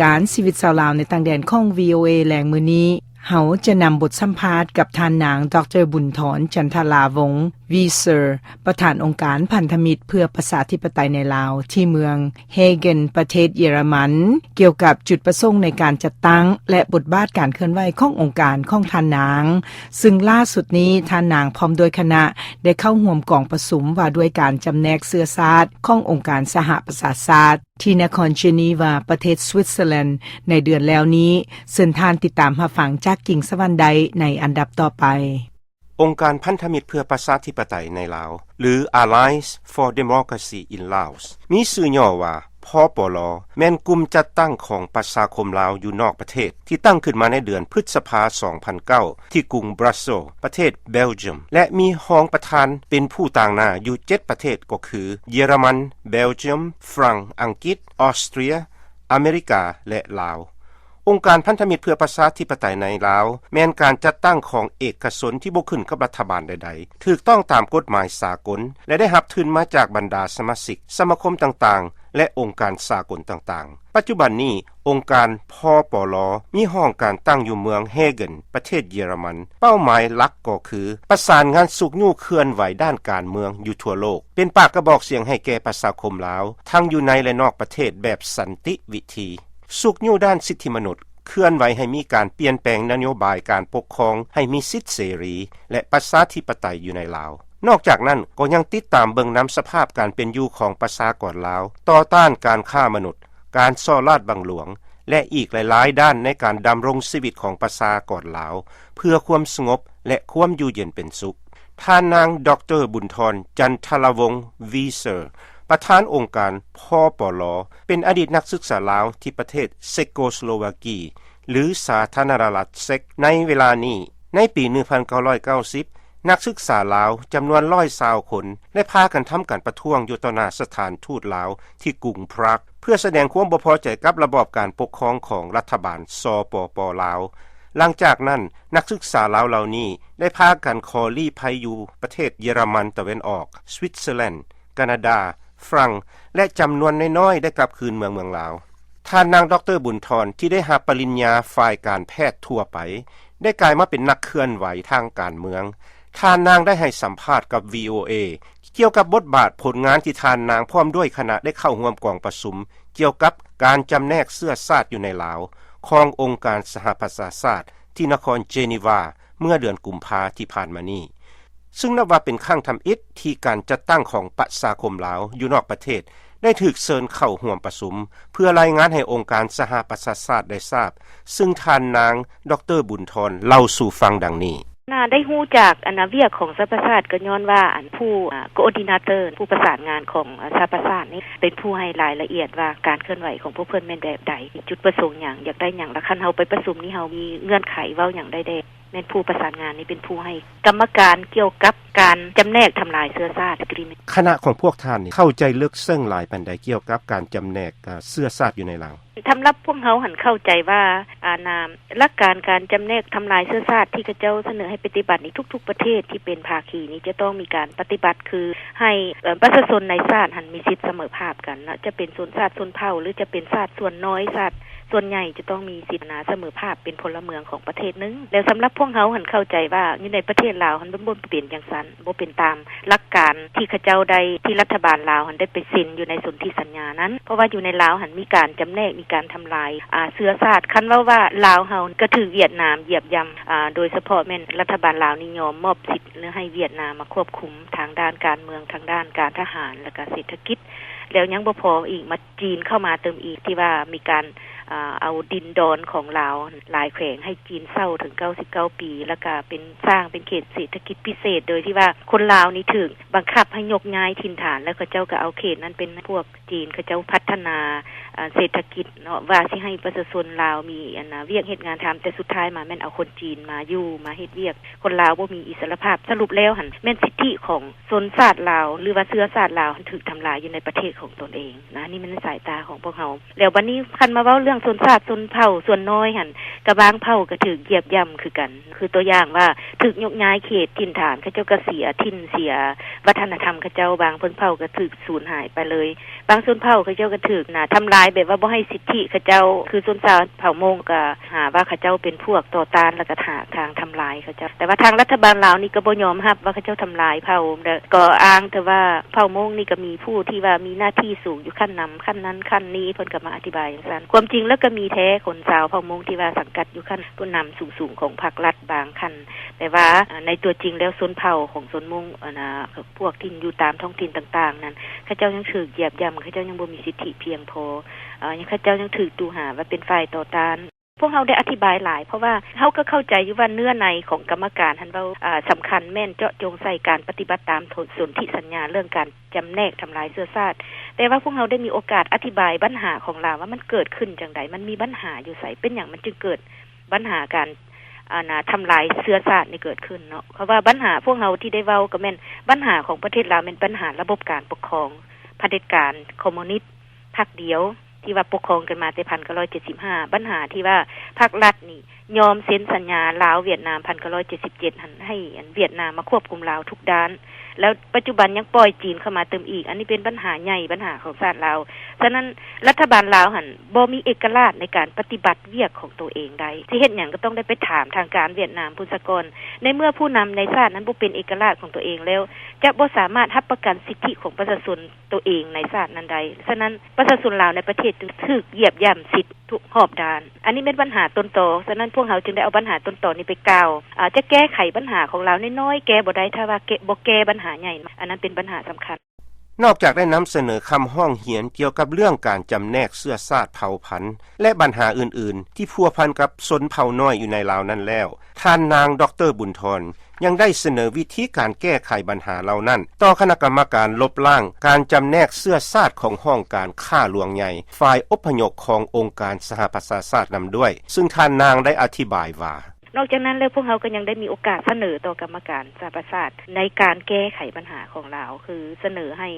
ການຊີວິດຊາວລາວໃນຕ່າງແດນຂອງ ວີໂອເອ ແລງມື້ນີ້ ເຮົາຈະນຳບົດສຳພາດກັບທ່ານນາງ ດຣ. ບຸນທອນ ຈັນທະລາວົງ ວີເຊີ ປະທານອົງການພັນທະມິດເພື່ອປະຊາທິປະໄຕໃນລາວ ທີ່ເມືອງເຮເກັນ ປະເທດເຢຍລະມັນ ກ່ຽວກັບຈຸດປະສົງໃນການຈັດຕັ້ງ ແລະ ບົດບາດການເຄື່ອນໄຫວຂອງອົງການຂອງທ່ານນາງ, ຊຶ່ງລ່າສຸດນີ້ທ່ານນາງພ້ອມດ້ວຍຄະນະ ໄດ້ເຂົ້າຮ່ວມກອງປະຊຸມວ່າດ້ວຍການຈຳແນກເຊື້ອຊາດຂອງອົງການສະຫະປະຊາຊາດ ທີ່ນະຄອນເຈນີວາ ປະເທດສະວິດເຊີແລນ ໃນເດືອນແລ້ວນີ້. ເຊີນທ່ານຕິດຕາມຮັບຟັງຈາກກິ່ງສະຫວັນໄດ້ໃນອັນດັບຕໍ່ໄປ. ອົງການພັນທະມິດເພື່ອປະຊາທິປະໄຕໃນລາວ ຫຼື Alliance for Democracy in Laos ມີຊື່ຫຍໍ້ວ່າ ພປລ ແມ່ນກຸ່ມຈັດຕັ້ງຂອງປະຊາຄົມລາວຢູ່ນອກປະເທດ ທີ່ຕັ້ງຂຶ້ນມາໃນເດືອນພຶດສະພາ ສອງພັນເກົ້າ ທີ່ກຸງບຣັສເຊລ ປະເທດເບວຈຽມ ແລະ ມີຮອງປະທານເປັນຜູ້ຕາງໜ້າຢູ່ເຈັດປະເທດ ກໍຄື ເຢຍລະມັນ, ເບວຈຽມ, ຝຣັ່ງ, ອັງກິດ, ອອສເຕຣຍ, ອາເມລິກາ ແລະ ລາວ. ອົງການພັນທະມິດເພື່ອປະຊາທິປະໄຕໃນລາວ ແມ່ນການຈັດຕັ້ງຂອງເອກະຊົນທີ່ບໍ່ຂຶ້ນກັບລັດຖະບານໃດໆ, ຖືກຕ້ອງຕາມກົດໝາຍສາກົນ ແລະ ໄດ້ຮັບທຶນມາຈາກບັນດາສະມາຊິກສະມາຄົມຕ່າງໆ ແລະ ອົງການສາກົນຕ່າງໆ. ປັດຈຸບັນນີ້ ອົງການ ພປລ ມີຫ້ອງການຕັ້ງຢູ່ເມືອງເຮເກັນ ປະເທດເຢຍລະມັນ. ເປົ້າໝາຍຫຼັກກໍຄືປະສານງານຊຸກຍູ້ເຄື່ອນໄຫວດ້ານການເມືອງຢູ່ທົ່ວໂລກ, ເປັນປາກກະບອກສຽງໃຫ້ແກ່ປະຊາຄົມລາວ ທັງຢູ່ໃນ ແລະ ນອກປະເທດແບບສັນຕິວິທີ. ຊຸກຍູ້ດ້ານສິດທິມະນຸດ, ເຄື່ອນໄຫວໃຫ້ມີການປ່ຽນແປງນະໂຍບາຍການປົກຄອງໃຫ້ມີສິດເສລີ ແລະ ປະຊາທິປະໄຕຢູ່ໃນລາວ. ນອກຈາກນັ້ນ ກໍຍັງຕິດຕາມເບິ່ງນຳສະພາບການເປັນຢູ່ຂອງປະຊາກອນລາວ, ຕໍ່ຕ້ານການຄ້າມະນຸດ, ການສໍ້ລາດບັງຫຼວງ ແລະ ອີກຫຼາຍໆດ້ານໃນການດຳລົງຊີວິດຂອງປະຊາກອນລາວ ເພື່ອຄວາມສະຫງົບ ແລະ ຄວາມຢູ່ເຢັນເປັນສຸກ. ທ່ານນາງ ດຣ. ບຸນທອນ ຈັນທະລາວົງ ວີເຊີ ປະທານອົງການ ພປລ ເປັນອະດີດນັກສຶກສາລາວທີ່ປະເທດເຊໂກສະໂລວາກີ ຫຼື ສາທາລະນະລັດເຊັກໃນເວລານີ້. ໃນປີໜຶ່ງພັນເກົ້າຮ້ອຍເກົ້າສິບ ນັກສຶກສາລາວຈຳນວນຮ້ອຍຊາວຄົນ ໄດ້ພາກັນທຳການປະທ້ວງຢູ່ຕໍ່ໜ້າສະຖານທູດລາວທີ່ກຸງພຣາກ ເພື່ອສະແດງຄວາມບໍ່ພໍໃຈກັບລະບອບການປົກຄອງຂອງລັດຖະບານ ສປປ ລາວ. ຫຼັງຈາກນັ້ນ ນັກສຶກສາລາວເຫຼົ່ານີ້ໄດ້ພາກັນຂໍລີ້ໄພຢູ່ປະເທດເຢຍລະມັນຕາເວັນອອກ, ສະວິດເຊີແລນ, ການາດາ, ຝຣັ່ງ ແລະ ຈຳນວນນ້ອຍໆໄດ້ກັບຄືນເມືອງເມືອງລາວ. ທ່ານນາງ ດຣ. ບຸນທອນ ທີ່ໄດ້ຮັບປະລິນຍາຝ່າຍການແພດທົ່ວໄປ ໄດ້ກາຍມາເປັນນັກເຄື່ອນໄຫວທາງການເມືອງ. ທ່ານນາງໄດ້ໃຫ້ສຳພາດກັບ ວີໂອເອ ກ່ຽວກັບບົດບາດຜົນງານທີ່ທ່ານນາງພ້ອມດ້ວຍຄະນະໄດ້ເຂົ້າຮ່ວມກອງປະຊຸມກ່ຽວກັບການຈຳແນກເຊື້ອຊາດຢູ່ໃນລາວ ຂອງອົງການສະຫະປະຊາຊາດ ທີ່ນະຄອນເຈນີວາ ເມື່ອເດືອນກຸມພາທີ່ຜ່ານມານີ້. ຊຶ່ງນັບວ່າເປັນຄັ້ງທຳອິດທີ່ການຈັດຕັ້ງຂອງປະຊາຄົມລາວຢູ່ນອກປະເທດ ໄດ້ຖືກເຊີນເຂົ້າຮ່ວມປະຊຸມ ເພື່ອລາຍງານໃຫ້ອົງການສະຫະປະຊາຊາດໄດ້ຊາບ, ຊຶ່ງທ່ານນາງ ດຣ. ບຸນທອນ ເລົ່າສູ່ຟັງດັ່ງນີ້. ໜ້າໄດ້ຮູ້ຈັກອັນນາວຽກຂອງສະຫະປະຊາຊາດ ກໍຍ້ອນວ່າອັນຜູ້ ອາ coordinator ຜູ້ປະສານງານຂອງ ອາ ສະຫະປະຊາຊາດນີ້ ເປັນຜູ້ໃຫ້ລາຍລະອຽດວ່າການເຄື່ອນໄຫວຂອງພວກເພິ່ນແມ່ນແບບໃດ, ຈຸດປະສົງຫຍັງ, ຢາກໄດ້ຫຍັງ, ລະຄັນເຮົາໄປປະຊຸມນີ້ ເຮົາມີເງື່ອນໄຂເວົ້າຫຍັງໄດ້ແດ່. ແມ່ນຜູ້ປະສານງານນີ້ເປັນຜູ້ໃຫ້ກຳມະການກ່ຽວກັບການຈຳແນກທຳລາຍເຊື້ອຊາດ agreement. ຄະນະຂອງພວກທ່ານນີ້ເຂົ້າໃຈເລິກເຊິ່ງຫຼາຍປານໃດກ່ຽວກັບການຈຳແນກ ອາ ເຊື້ອຊາດຢູ່ໃນລາວ? ສຳລັບພວກເຮົາຫັ້ນເຂົ້າໃຈວ່າ ອັນນາ ຫຼັກການການຈຳແນກທຳລາຍເຊື້ອຊາດທີ່ເຂົາເຈົ້າສະເໜີໃຫ້ປະຕິບັດນີ້ ທຸກໆປະເທດທີ່ເປັນພາຄີນີ້ຈະຕ້ອງມີການປະຕິບັດ ຄືໃຫ້ ເອີ ປະຊາຊົນໃນຊາດຫັ້ນມີສິດສະເໝີພາບກັນເນາະ, ຈະເປັນຊົນຊາດຊົນເຜົ່າ ຫຼື ຈະເປັນຊາດສ່ວນນ້ອຍ ຊາດ ສ່ວນໃຫຍ່ຈະຕ້ອງມີສິດ ນາ ສະເໝີພາບເປັນພົນລະເມືອງຂອງປະເທດໜຶ່ງ. ແລ້ວສຳລັບພວກເຮົາຫັ້ນເຂົ້າໃຈວ່າຢູ່ໃນປະເທດລາວຫັ້ນມັນບໍ່ເປັນຈັ່ງຊັ້ນ, ບໍ່ເປັນຕາມຫຼັກການທີ່ເຂົາເຈົ້າໄດ້ ທີ່ລັດຖະບານລາວຫັ້ນໄດ້ໄປເຊັນຢູ່ໃນສົນທິສັນຍານັ້ນ. ເພາະວ່າຢູ່ໃນລາວຫັ້ນມີການຈຳແນກ, ມີການທຳລາຍ ອາ ເຊື້ອຊາດ. ຄັນເວົ້າວ່າລາວເຮົາກະຖືກຫວຽດນາມຢຽບຢ່ຳ, ອາ ໂດຍສະເພາະແມ່ນລັດຖະບານລາວນີ້ຍອມມອບສິດ ຫຼື ໃຫ້ຫວຽດນາມມາຄວບຄຸມທາງດ້ານການເມືອງ, ທາງດ້ານການທະຫານ ແລະກະເສດຖະກິດ. ແລ້ວຍັງບໍ່ພໍອີກ ມາ ຈີນເຂົ້າມາເຕີມອີກ ທີ່ວ່າມີການ ເອົາ ເອົາດິນດອນຂອງລາວຫຼາຍແຂວງໃຫ້ຈີນເຊົ່າເຖິງເກົ້າສິບເກົ້າປີ ແລ້ວກະເປັນ ສ້າງເປັນເຂດເສດຖະກິດພິເສດ ໂດຍທີ່ວ່າຄົນລາວນີ້ຖືກບັງຄັບໃຫ້ຍົກຍ້າຍຖິ່ນຖານ ແລ້ວເຂົາເຈົ້າກະເອົາເຂດນັ້ນເປັນ ພວກຈີນເຂົາເຈົ້າພັດທະນາ ເອີ ເສດຖະກິດເນາະ ວ່າຊິໃຫ້ປະຊາຊົນລາວມີ ອັນນາ ວຽກເຮັດງານທຳ, ແຕ່ສຸດທ້າຍມາແມ່ນເອົາຄົນຈີນມາຢູ່ ມາເຮັດວຽກ. ຄົນລາວບໍ່ມີອິດສະຫຼະພາບ. ສະຫຼຸບແລ້ວຫັ້ນແມ່ນສິດທິຂອງຊົນຊາດລາວ ຫຼືວ່າເຊື້ອຊາດລາວຫັ້ນຖືກທຳລາຍຢູ່ໃນປະເທດຂອງຕົນເອງນະ. ນີ້ແມ່ນໃນສາຍຕາຂອງພວກເຮົາ. ແລ້ວບັດນີ້ຄັນມາເວົ້າເລື່ອງຊົນຊາດຊົນເຜົ່າສ່ວນນ້ອຍຫັ້ນ ກະບາງເຜົ່າກະຖືກຢຽບຢ່ຳຄືກັນ. ຄືຕົວຢ່າງວ່າ ຖືກຍົກຍ້າຍເຂດຖິ່ນຖານ, ເຂົາເຈົ້າກະເສຍຖິ່ນເສຍວັດທະນະທຳເຂົາເຈົ້າ, ບາງຊົນເຜົ່າກະຖືກສູນຫາຍໄປເລີຍ. ບ ບາງຊົນເຜົ່າເຂົາເຈົ້າກໍຖືກນະ ທຳລາຍ ແບບວ່າບໍ່ໃຫ້ສິດທິເຂົາເຈົ້າ ຄືຊົນຊາວເຜົ່າມົ້ງກໍຫາວ່າເຂົາເຈົ້າເປັນພວກຕໍ່ຕ້ານ ແລ້ວກໍຫາທາງທຳລາຍເຂົາເຈົ້າ. ແຕ່ວ່າທາງລັດຖະບານລາວນີ້ກໍບໍ່ຍອມຮັບວ່າເຂົາເຈົ້າທຳລາຍເຜົ່າ ແລ້ວກໍອ້າງແຕ່ວ່າເຜົ່າມົ້ງນີ້ກໍມີຜູ້ທີ່ວ່າມີໜ້າທີ່ສູງຢູ່ຂັ້ນນຳ ຂັ້ນນັ້ນຂັ້ນນີ້ ເພິ່ນກໍມາອະທິບາຍຈັ່ງຊັ້ນ. ຄວາມຈິງແລ້ວກໍມີແທ້ຄົນຊາວເຜົ່າມົ້ງທີ່ວ່າສັງກັດຢູ່ຂັ້ນຜູ້ນຳສູງໆຂອງພັກລັດບາງຂັ້ນ ແຕ່ວ່າ ເອີ່ ໃນຕົວຈິງແລ້ວຊົນເຜົ່າຂອງຊົນມົ້ງ ອັນນ່າ ພວກທີ່ຢູ່ຕາມທ້ອງຖິ່ນຕ່າງໆນັ້ນ ເຂົາເຈົ້າຍັງຖືກຢຽບຢ່ຳ ເຂົາເຈົ້າຍັງບໍ່ມີສິດທິພຽງພໍ ເອີ່ ເຂົາເຈົ້າຍັງຖືກຕູຫາວ່າເປັນຝ່າຍຕໍ່ຕ້ານ. ພວກເຮົາໄດ້ອະທິບາຍຫຼາຍ ເພາະວ່າເຮົາກໍເຂົ້າໃຈຢູ່ວ່າເນື້ອໃນຂອງກຳມະການຫັ້ນເວົ້າ ເອີ່ ສຳຄັນແມ່ນເຈາະຈົງໃສ່ການປະຕິບັດຕາມສົນທິສັນຍາເລື່ອງການຈຳແນກທຳລາຍເຊື້ອຊາດ. ແຕ່ວ່າພວກເຮົາໄດ້ມີໂອກາດອະທິບາຍບັນຫາຂອງລາວວ່າມັນເກີດຂຶ້ນຈັ່ງໃດ ມັນມີບັນຫາຢູ່ໃສ ເປັນຫຍັງມັນຈຶ່ງເກີດ ບັນຫາການ ອັນນ່າ ທຳລາຍເຊື້ອຊາດນີ້ເກີດຂຶ້ນເນາະ. ເພາະວ່າບັນຫາພວກເຮົາທີ່ໄດ້ເວົ້າກໍແມ່ນບັນຫາຂອງປະເທດລາວ ແມ່ນບັນຫາລະບົບການປົກຄອງຜະເດັດການຄອມມູນິດພັກດຽວ ທີ່ວ່າປົກຄອງກັນມາແຕ່ພັນເກົ້າຮ້ອຍເຈັດສິບຫ້າ ບັນຫາທີ່ວ່າພັກລັດນີ້ຍອມເຊັນສັນຍາລາວຫວຽດນາມພັນເກົ້າຮ້ອຍເຈັດສິບເຈັດຫັ້ນ ໃຫ້ອັນຫວຽດນາມມາຄວບຄຸມລາວທຸກດ້ານ ແລ້ວປັດຈຸບັນຍັງປ່ອຍຈີນເຂົ້າມາຕື່ມອີກ. ອັນນີ້ເປັນບັນຫາໃຫຍ່ ບັນຫາຂອງຊາດລາວ. ສະນັ້ນ ລັດຖະບານລາວຫັ້ນບໍ່ມີເອກະລາດໃນການປະຕິບັດວຽກຂອງໂຕເອງໄດ້. ຊິເຮັດຫຍັງກໍຕ້ອງໄດ້ໄປຖາມທາງການຫວຽດນາມພຸ້ນສາກ່ອນ. ໃນເມື່ອຜູ້ນຳໃນຊາດນັ້ນບໍ່ເປັນເອກະລາດຂອງໂຕເອງແລ້ວ ຈະບໍ່ສາມາດຮັບປະກັນສິດທິຂອງປະຊາຊົນໂຕເອງໃນຊາດນັ້ນໄດ້. ສະນັ້ນ ປະຊາຊົນລາວໃນປະເທດຈຶ່ງຖືກຢຽບຢ່ຳສິດທຸກຮອບດ້ານ. ອັນນີ້ແມ່ນບັນຫາຕົ້ນຕໍ. ສະນັ້ນ ພວກເຮົາຈຶ່ງໄດ້ເອົາບັນຫາຕົ້ນຕໍນີ້ໄປກ່າວ. ອາ ຈະແກ້ໄຂບັນຫາຂອງລາວນ້ອຍໆແກ້ບໍ່ໄດ້ ຖ້າວ່າແກ້ ບໍ່ແກ້ບັນຫາໃຫຍ່. ອັນນັ້ນເປັນບັນຫາສຳຄັນ. ນອກຈາກໄດ້ນຳສະເໜີຄຳຮ້ອງຮຽນກ່ຽວກັບເລື່ອງການຈຳແນກເຊື້ອຊາດເຜົ່າພັນ ແລະ ບັນຫາອື່ນໆທີ່ພົວພັນກັບຊົນເຜົ່ານ້ອຍຢູ່ໃນລາວນັ້ນແລ້ວ, ທ່ານນາງ ດອກເຕີ ບຸນທອນ ຍັງໄດ້ສະເໜີວິທີການແກ້ໄຂບັນຫາເຫຼົ່ານັ້ນຕໍ່ຄະນະກຳມະການລົບລ້າງການຈຳແນກເຊື້ອຊາດຂອງຫ້ອງການຂ້າຫຼວງໃຫຍ່ ຝ່າຍອົບພະຍົບຂອງອົງການສະຫະປະຊາຊາດນຳດ້ວຍ, ຊຶ່ງທ່ານນາງໄດ້ອະທິບາຍວ່າ. ນອກຈາກນັ້ນແລ້ວ ພວກເຮົາກໍຍັງໄດ້ມີໂອກາດສະເໜີຕໍ່ກຳມະການສະຫະປະຊາຊາດໃນການແກ້ໄຂບັນຫາຂອງລາວ ຄືສະເໜີໃຫ້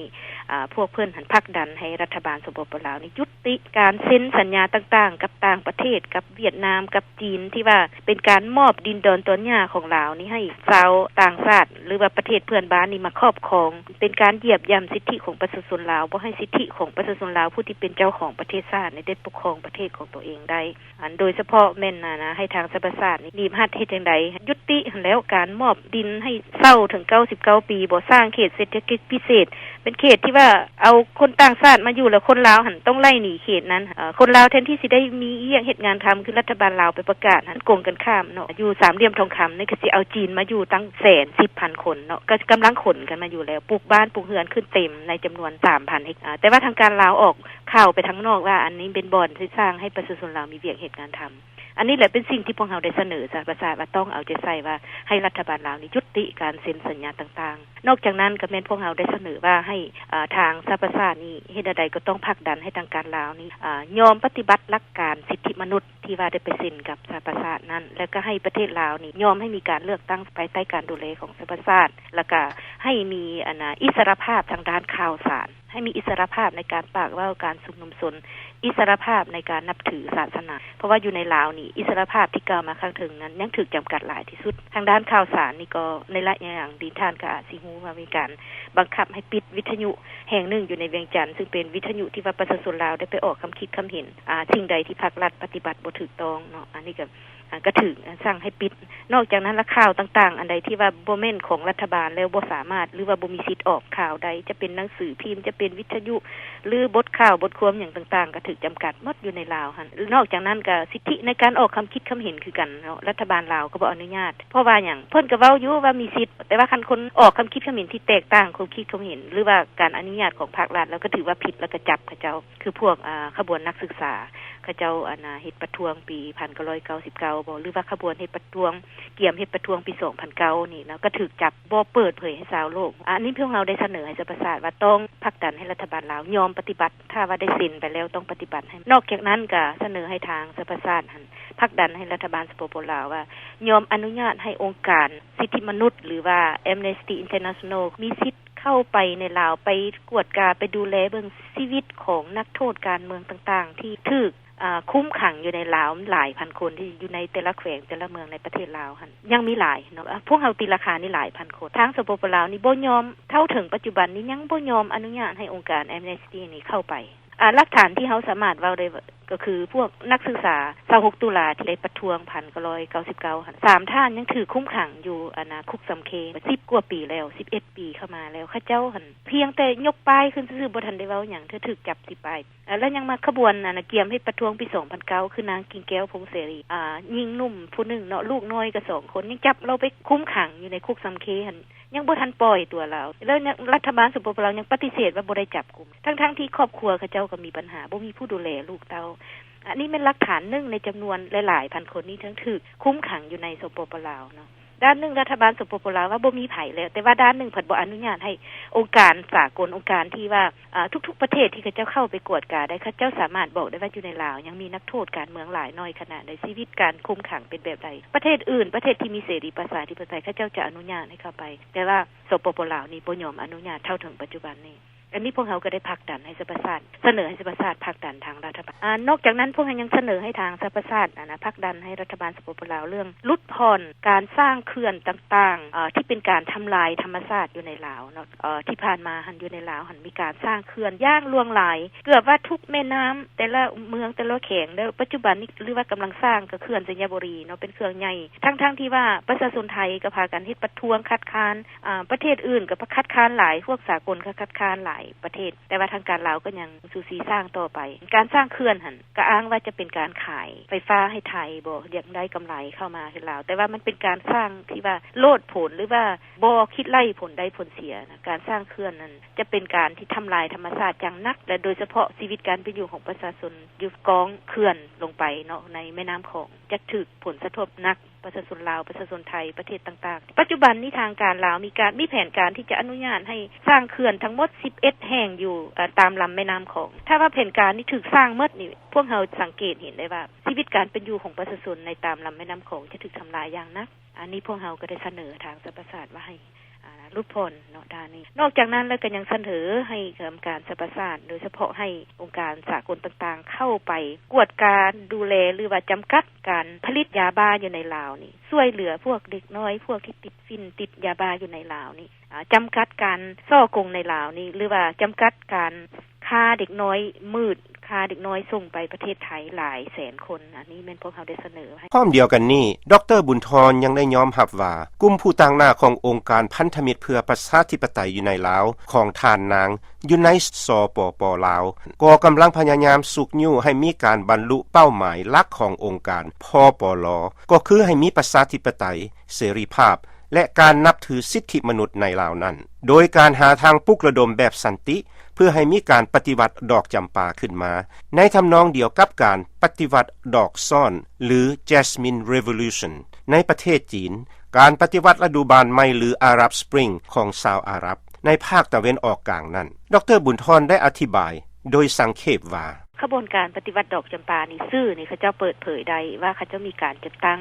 ອາ ພວກເພິ່ນຫັ້ນຜັກດັນໃຫ້ລັດຖະບານ ສປປ ລາວ ນີ້ຍຸດຕິການເຊັນສັນຍາຕ່າງໆ ກັບຕ່າງປະເທດ, ກັບຫວຽດນາມ, ກັບຈີນ ທີ່ວ່າເປັນການມອບດິນດອນຕອນຫຍ້າຂອງລາວນີ້ໃຫ້ຊາວຕ່າງຊາດ ຫຼືວ່າປະເທດເພື່ອນບ້ານນີ້ມາຄອບຄອງ, ເປັນການຢຽບຢ່ຳສິດທິຂອງປະຊາຊົນລາວ, ບໍ່ໃຫ້ສິດທິຂອງປະຊາຊົນລາວ ຜູ້ທີ່ເປັນເຈົ້າຂອງປະເທດຊາດນີ້ໄດ້ປົກຄອງປະເທດຂອງໂຕເອງໄດ້. ອັນໂດຍສະເພາະແມ່ນ ອັນນ່າ ໃຫ້ທາງສະຫະປະຊາຊາດນີ້ ບີບຮັດເຮັດຈັ່ງໃດ ຍຸດຕິຫັ້ນແລ້ວ ການມອບດິນໃຫ້ເຊົ່າເຖິງເກົ້າສິບເກົ້າປີ ບໍ່ສ້າງເຂດເສດຖະກິດພິເສດ ເປັນເຂດທີ່ວ່າເອົາຄົນຕ່າງຊາດມາຢູ່ ແລ້ວຄົນລາວຫັ້ນຕ້ອງໄລ່ໜີເຂດນັ້ນ. ເອີ ຄົນລາວແທນທີ່ຊິໄດ້ມີວຽກເຮັດງານທຳ ຄືລັດຖະບານລາວໄປປະກາດຫັ້ນ ກົງກັນຂ້າມເນາະ ຢູ່ສາມຫຼ່ຽມທອງຄຳນີ້ ກໍຊິເອົາຈີນມາຢູ່ຕັ້ງແສນສິບພັນຄົນເນາະ ກໍກຳລັງຂົນກັນມາຢູ່ແລ້ວ ປຸກບ້ານປຸກເຮືອນຂຶ້ນເຕັມໃນຈຳນວນສາມພັນເຮັກຕາ ແຕ່ວ່າທາງການລາວອອກ ຂ່າວໄປທາງນອກວ່າ ອັນນີ້ເປັນບ່ອນທີ່ສ້າງໃຫ້ປະຊາຊົນລາວມີວຽກເຮັດງານທຳ. ອັນນີ້ແຫຼະເປັນສິ່ງທີ່ພວກເຮົາໄດ້ສະເໜີສະຫະປະຊາຊາດວ່າ ຕ້ອງເອົາໃຈໃສ່ວ່າ ໃຫ້ລັດຖະບານລາວນີ້ຍຸດຕິການເຊັນສັນຍາຕ່າງໆ. ນອກຈາກນັ້ນກໍແມ່ນພວກເຮົາໄດ້ສະເໜີວ່າ ໃຫ້ ເອີ ທາງສະຫະປະຊາຊາດນີ້ ເຮັດແນວໃດກໍຕ້ອງຜັກດັນໃຫ້ທາງການລາວນີ້ ອາ ຍອມປະຕິບັດຫຼັກການສິດທິມະນຸດ ທີ່ວ່າໄດ້ໄປເຊັນກັບສະຫະປະຊາຊາດນັ້ນ ແລ້ວກໍໃຫ້ປະເທດລາວນີ້ຍອມໃຫ້ມີການເລືອກຕັ້ງພາຍໃຕ້ການດູແລຂອງສະຫະປະຊາຊາດ ແລ້ວກໍໃຫ້ມີ ອັນນ່າ ອິດສະຫຼະພາບທາງດ້ານຂ່າວສານ ໃຫ້ມີອິດສະຫຼະພາບໃນການປາກເວົ້າ, ການຊຸມນຸມຊົນ, ອິດສະຫຼະພາບໃນການນັບຖືສາສະໜາ. ເພາະວ່າຢູ່ໃນລາວນີ້ ອິດສະຫຼະພາບທີ່ກ່າວມາຂ້າງເທິງນັ້ນ ຍັງຖືກຈຳກັດຫຼາຍທີ່ສຸດ. ທາງດ້ານຂ່າວສານນີ້ກໍ ໃນໄລຍະຫຼັງນີ້ ທ່ານກໍອາດຊິຮູ້ວ່າມີການບັງຄັບໃຫ້ປິດວິທະຍຸແຫ່ງໜຶ່ງຢູ່ໃນວຽງຈັນ ຊຶ່ງເປັນວິທະຍຸທີ່ວ່າປະຊາຊົນລາວໄດ້ໄປອອກຄຳຄິດຄຳເຫັນ ອາ ສິ່ງໃດທີ່ພັກລັດປະຕິບັດບໍ່ຖືກຕ້ອງເນາະ. ອັນນີ້ກໍ ອາ ກໍຖືກສັ່ງໃຫ້ປິດ. ນອກຈາກນັ້ນລະ ຂ່າວຕ່າງໆ ອັນໃດທີ່ວ່າບໍ່ແມ່ນຂອງລັດຖະບານແລ້ວ ບໍ່ສາມາດ ຫຼືວ່າບໍ່ມີສິດອອກຂ່າວໄດ້ ຈະເປັນໜັງສືພິມ, ຈະເປັນວິທະຍຸ ຫຼືບົດຂ່າວບົດຄວາມຫຍັງຕ່າງໆ ກໍຖືກຈຳກັດໝົດຢູ່ໃນລາວຫັ້ນ. ນອກຈາກນັ້ນກໍສິດທິໃນການອອກຄຳຄິດຄຳເຫັນຄືກັນເນາະ ລັດຖະບານລາວກໍບໍ່ອະນຸຍາດ. ເພາະວ່າຫຍັງ? ເພິ່ນກໍເວົ້າຢູ່ວ່າມີສິດ, ແຕ່ວ່າຄັນຄົນອອກຄຳຄິດຄຳເຫັນທີ່ແຕກຕ່າງຄວາມຄິດຄວາມເຫັນ ຫຼືວ່າການອະນຸຍາດຂອງພັກລັດ ແລ້ວກໍຖືວ່າຜິດ ແລ້ວກໍຈັບເຂົາເຈົ້າ. ຄືພວກ ອາ ຂະບວນນັກສຶກສາ ເຂົາເຈົ້າ ອັນນ່າ ເຮັດປະທ້ວງປີພັນເກົ້າຮ້ອຍເກົ້າສິບເກົ້າບໍ ຫຼືວ່າຂະບວນເຮັດປະທ້ວງ ກຽມເຮັດປະທ້ວງປີສອງພັນເກົ້ານີ້ເນາະ ກໍຖືກຈັບ ບໍ່ເປີດເຜີຍໃຫ້ຊາວໂລກ. ອັນນີ້ພວກເຮົາໄດ້ສະເໜີໃຫ້ສະຫະປະຊາຊາດວ່າ ຕ້ອງຜັກດັນໃຫ້ລັດຖະບານລາວຍອມປະຕິບັດ, ຖ້າວ່າໄດ້ເຊັນໄປແລ້ວຕ້ອງປະຕິບັດໃຫ້. ນອກຈາກນັ້ນກໍສະເໜີໃຫ້ທາງສະຫະປະຊາຊາດຫັ້ນ ຜັກດັນໃຫ້ລັດຖະບານ ສປປ ລາວ ວ່າຍອມອະນຸຍາດໃຫ້ອົງການສິດທິມະນຸດ ຫຼືວ່າ Amnesty International ມີສິດ ເຂົ້າໄປໃນລາວ ໄປກວດກາ ໄປດູແລເບິ່ງຊີວິດຂອງນັກໂທດການເມືອງຕ່າງໆ ທີ່ຖືກ ອ່າ ຄຸມຂັງຢູ່ໃນລາວຫຼາຍພັນຄົນ ທີ່ຢູ່ໃນແຕ່ລະແຂວງແຕ່ລະເມືອງໃນປະເທດລາວຫັ້ນ ຍັງມີຫຼາຍເນາະ. ພວກເຮົາຕີລາຄານີ້ຫຼາຍພັນຄົນ. ທາງ ສປປ ລາວນີ້ບໍ່ຍອມ, ເທົ່າເຖິງປັດຈຸບັນນີ້ຍັງບໍ່ຍອມອະນຸຍາດໃຫ້ອົງການ Amnesty ນີ້ເຂົ້າໄປ. ອ່າ ຫຼັກຖານທີ່ເຮົາສາມາດເວົ້າໄດ້ກໍຄືພວກນັກສຶກສາ ຊາວຫົກ ຕຸລາ ທີ່ໄດ້ປະທ້ວງ ພັນເກົ້າຮ້ອຍເກົ້າສິບເກົ້າ ຫັ້ນ ສາມທ່ານຍັງຖືກຄຸມຂັງຢູ່ ອັນນ່າ ຄຸກສຳເຄ ສິບກວ່າປີແລ້ວ ສິບເອັດປີເຂົ້າມາແລ້ວ. ເຂົາເຈົ້າຫັ້ນພຽງແຕ່ຍົກປ້າຍຂຶ້ນຊື່ໆ ບໍ່ທັນໄດ້ເວົ້າຫຍັງ ຖືກຈັບສິບປາຍ. ແລ້ວຍັງມາຂະບວນ ອັນນ່າ ກຽມເຮັດປະທ້ວງປີສອງພັນເກົ້າ ຄືນາງກິ່ງແກ້ວ ພົງເສລີ ອ່າ ຍິງໜຸ່ມຜູ້ໜຶ່ງເນາະ ລູກນ້ອຍກໍສອງຄົນ ຍັງຈັບລາວໄປຄຸມຂັງຢູ່ໃນຄຸກສຳເຄຫັ້ນ ຍັງບໍ່ທັນປ່ອຍຕົວລາວ. ແລ້ວຍັງ ລັດຖະບານ ສປປ ລາວ ຍັງປະຕິເສດວ່າບໍ່ໄດ້ຈັບກຸມ ທັງໆທີ່ຄອບຄົວເຂົາເຈົ້າກໍມີບັນຫາ ບໍ່ມີຜູ້ດູແລລູກເຕົ້າ. ອັນນີ້ແມ່ນຫຼັກຖານໜຶ່ງໃນຈຳນວນຫຼາຍໆພັນຄົນນີ້ ທີ່ຖືກຄຸມຂັງຢູ່ໃນ ສປປ ລາວ ເນາະ. ດ້ານໜຶ່ງລັດຖະບານ ສປປ ລາວ ວ່າບໍ່ມີໃຜແລ້ວ, ແຕ່ວ່າດ້ານໜຶ່ງພັດບໍ່ອະນຸຍາດໃຫ້ອົງການສາກົນ, ອົງການທີ່ວ່າ ເອີ ທຸກໆປະເທດທີ່ເຂົາເຈົ້າເຂົ້າໄປກວດກາໄດ້ ເຂົາເຈົ້າສາມາດບອກໄດ້ວ່າຢູ່ໃນລາວຍັງມີນັກໂທດການເມືອງຫຼາຍໜ້ອຍຂະໜາດໃດ, ຊີວິດການຄຸມຂັງເປັນແບບໃດ. ປະເທດອື່ນ, ປະເທດທີ່ມີເສລີປະຊາທິປະໄຕ ເຂົາເຈົ້າຈະອະນຸຍາດໃຫ້ເຂົ້າໄປ, ແຕ່ວ່າ ສປປ ລາວ ນີ້ບໍ່ຍອມອະນຸຍາດເທົ່າເຖິງປັດຈຸບັນນີ້. ອັນນີ້ພວກເຮົາກໍໄດ້ຜັກດັນໃຫ້ສະຫະປະຊາຊາດ, ສະເໜີໃຫ້ສະຫະປະຊາຊາດຜັກດັນທາງລັດຖະບານ. ອາ ນອກຈາກນັ້ນ ພວກເຮົາຍັງສະເໜີໃຫ້ທາງສະຫະປະຊາຊາດ ອັນນ່າ ຜັກດັນໃຫ້ລັດຖະບານ ສປປ ລາວ ເລື່ອງຫຼຸດຜ່ອນການສ້າງເຂື່ອນຕ່າງໆ ເອີ ທີ່ເປັນການທຳລາຍທຳມະຊາດຢູ່ໃນລາວເນາະ. ເອີ ທີ່ຜ່ານມາຫັ້ນ ຢູ່ໃນລາວຫັ້ນມີການສ້າງເຂື່ອນຢ່າງຫຼວງຫຼາຍ, ເກືອບວ່າທຸກແມ່ນ້ຳ ແຕ່ລະເມືອງ ແຕ່ລະແຂວງ ແລ້ວປັດຈຸບັນນີ້ ຫຼືວ່າກຳລັງສ້າງ ກໍເຂື່ອນໄຊຍະບູລີເນາະ ເປັນເຂື່ອນໃຫຍ່ ທັງໆທີ່ວ່າປະຊາຊົນໄທກໍພາກັນເຮັດປະທ້ວງຄັດຄ້ານ, ອາ ປະເທດອື່ນກໍຄັດຄ້ານຫຼາຍ, ພວກສາກົນກໍຄັດຄ້ານຫຼາຍປະເທດ, ແຕ່ວ່າທາງການລາວກໍຍັງຊູຊີສ້າງຕໍ່ໄປ. ການສ້າງເຂື່ອນຫັ້ນ ກໍອ້າງວ່າຈະເປັນການຂາຍໄຟຟ້າໃຫ້ໄທບໍ, ຢາກໄດ້ກຳໄລເຂົ້າມາໃຫ້ລາວ, ແຕ່ວ່າມັນເປັນການສ້າງທີ່ວ່າໂລດໂຜນ ຫຼືວ່າບໍ່ຄິດໄລ່ຜົນໄດ້ຜົນເສຍນະ. ການສ້າງເຂື່ອນນັ້ນຈະເປັນການທີ່ທຳລາຍທຳມະຊາດຢ່າງໜັກ ແລະ ໂດຍສະເພາະຊີວິດການເປັນຢູ່ຂອງປະຊາຊົນຢູ່ກ້ອງເຂື່ອນລົງໄປເນາະ ໃນແມ່ນ້ຳຂອງ ຈະຖືກຜົນສະທົບໜັກ. ປະຊາຊົນລາວ, ປະຊາຊົນໄທ, ປະເທດຕ່າງໆ. ປັດຈຸບັນນີ້ທາງການລາວມີການ, ມີແຜນການທີ່ຈະອະນຸຍາດໃຫ້ສ້າງເຂື່ອນທັງໝົດສິບເອັດແຫ່ງຢູ່, ເອີ ຕາມລຳແມ່ນ້ຳຂອງ. ຖ້າວ່າແຜນການນີ້ຖືກສ້າງໝົດນີ້, ພວກເຮົາສັງເກດເຫັນໄດ້ວ່າຊີວິດການເປັນຢູ່ຂອງປະຊາຊົນໃນຕາມລຳແມ່ນ້ຳຂອງຈະຖືກທຳລາຍຢ່າງໜັກ. ອັນນີ້ພວກເຮົາກໍໄດ້ສະເໜີທາງສະຫະປະຊາຊາດວ່າໃຫ້ ອາ ຫຼຸດຜ່ອນເນາະ ດ້ານນີ້. ນອກຈາກນັ້ນແລ້ວກໍຍັງສະເໜີໃຫ້ກຳມະການສະຫະປະຊາຊາດ ໂດຍສະເພາະໃຫ້ອົງການສາກົນຕ່າງໆເຂົ້າໄປກວດກາດູແລ ຫຼືວ່າຈຳກັດການຜະລິດຢາບ້າຢູ່ໃນລາວນີ້, ຊ່ວຍເຫຼືອພວກເດັກນ້ອຍ ພວກທີ່ຕິດຝິ່ນ ຕິດຢາບ້າຢູ່ໃນລາວນີ້, ອາ ຈຳກັດການສໍ້ໂກງໃນລາວນີ້ ຫຼືວ່າຈຳກັດການ ຄ້າເດັກນ້ອຍມືດ, ຄ້າເດັກນ້ອຍສົ່ງໄປປະເທດໄທຫຼາຍແສນຄົນ. ອັນນີ້ແມ່ນພວກເຮົາໄດ້ສະເໜີໃຫ້. ພ້ອມດຽວກັນນີ້, ດຣ. ບຸນທອນ ຍັງໄດ້ຍອມຮັບວ່າ ກຸ່ມຜູ້ຕາງໜ້າຂອງອົງການພັນທະມິດເພື່ອປະຊາທິປະໄຕຢູ່ໃນລາວ ຂອງທ່ານນາງ ຢູ່ໃນ ສປປ ລາວ ກໍກຳລັງພະຍາຍາມຊຸກຍູ້ໃຫ້ມີການບັນລຸເປົ້າໝາຍຫຼັກຂອງອົງການ ພປລ ກໍຄືໃຫ້ມີປະຊາທິປະໄຕ, ເສລີພາບ ແລະ ການນັບຖືສິດທິມະນຸດໃນລາວນັ້ນ ໂດຍການຫາທາງປຸກລະດົມແບບສັນຕິ ເພື່ອໃຫ້ມີການປະຕິວັດດອກຈຳປາຂຶ້ນມາ, ໃນທຳນອງດຽວກັບການປະຕິວັດດອກຊ້ອນ ຫຼື Jasmine Revolution ໃນປະເທດຈີນ, ການປະຕິວັດລະດູບານໃໝ່ ຫຼື Arab Spring ຂອງຊາວອາຣັບໃນພາກຕາເວັນອອກກາງນັ້ນ. ດຣ. ບຸນທອນ ໄດ້ອະທິບາຍໂດຍສັງເຂບວ່າ ຂະບວນການປະຕິວັດດອກຈຳປານີ້ ສື່ນີ້ເຂົາເຈົ້າເປີດເຜີຍໄດ້ວ່າເຂົາເຈົ້າມີການຈັດຕັ້ງ,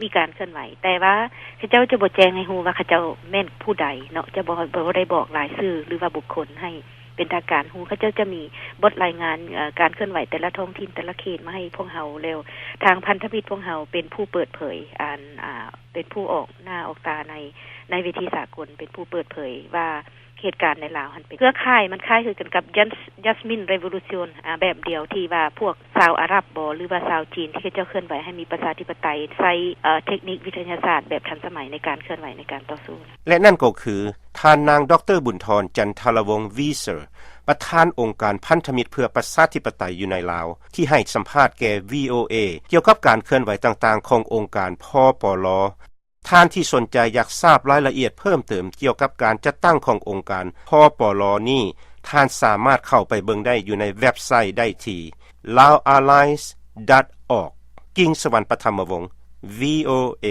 ມີການເຄື່ອນໄຫວ, ແຕ່ວ່າເຂົາເຈົ້າຈະບໍ່ແຈ້ງໃຫ້ຮູ້ວ່າເຂົາເຈົ້າແມ່ນຜູ້ໃດເນາະ, ຈະບໍ່, ບໍ່ໄດ້ບອກລາຍຊື່ ຫຼືວ່າບຸກຄົນໃຫ້ເປັນທາງການຮູ້. ເຂົາເຈົ້າຈະມີບົດລາຍງານ, ເອີ, ການເຄື່ອນໄຫວແຕ່ລະທ້ອງຖິ່ນ, ແຕ່ລະເຂດມາໃຫ້ພວກເຮົາ, ແລ້ວທາງພັນທະມິດພວກເຮົາເປັນຜູ້ເປີດເຜີຍ, ອັນ, ອາ, ເປັນຜູ້ອອກໜ້າອອກຕາໃນ, ໃນເວທີສາກົນ, ເປັນຜູ້ເປີດເຜີຍວ່າ ເຫດການໃນລາວຫັ້ນເປັນເຄືອຂ່າຍ, ມັນຄ້າຍຄືກັນກັບ Jas-, Jasmine Revolution, ອາ, ແບບດຽວທີ່ວ່າພວກຊາວອາຣັບບໍ ຫຼືວ່າຊາວຈີນ ທີ່ເຂົາເຈົ້າເຄື່ອນໄຫວໃຫ້ມີປະຊາທິປະໄຕ, ໃຊ້, ເອີ, ເທັກນິກວິທະຍາສາດແບບທັນສະໄໝໃນການເຄື່ອນໄຫວ, ໃນການຕໍ່ສູ້. ແລະ ນັ້ນກໍຄື ທ່ານນາງ ດຣ. ບຸນທອນ ຈັນທະລະວົງ ວີເຊີ ປະທານອົງການພັນທະມິດເພື່ອປະຊາທິປະໄຕຢູ່ໃນລາວ ທີ່ໃຫ້ສຳພາດແກ່ ວີໂອເອ ກ່ຽວກັບການເຄື່ອນໄຫວຕ່າງໆຂອງອົງການ ພປລ. ທ່ານທີ່ສົນໃຈຢາກຊາບລາຍລະອຽດເພີ່ມເຕີມກ່ຽວກັບການຈັດຕັ້ງຂອງອົງການ ພປລ ນີ້, ທ່ານສາມາດເຂົ້າໄປເບິ່ງໄດ້ຢູ່ໃນເວັບໄຊໄດ້ທີ່ laoallies.org. ກິ່ງສະຫວັນ ປະທຳມະວົງ ວີໂອເອ.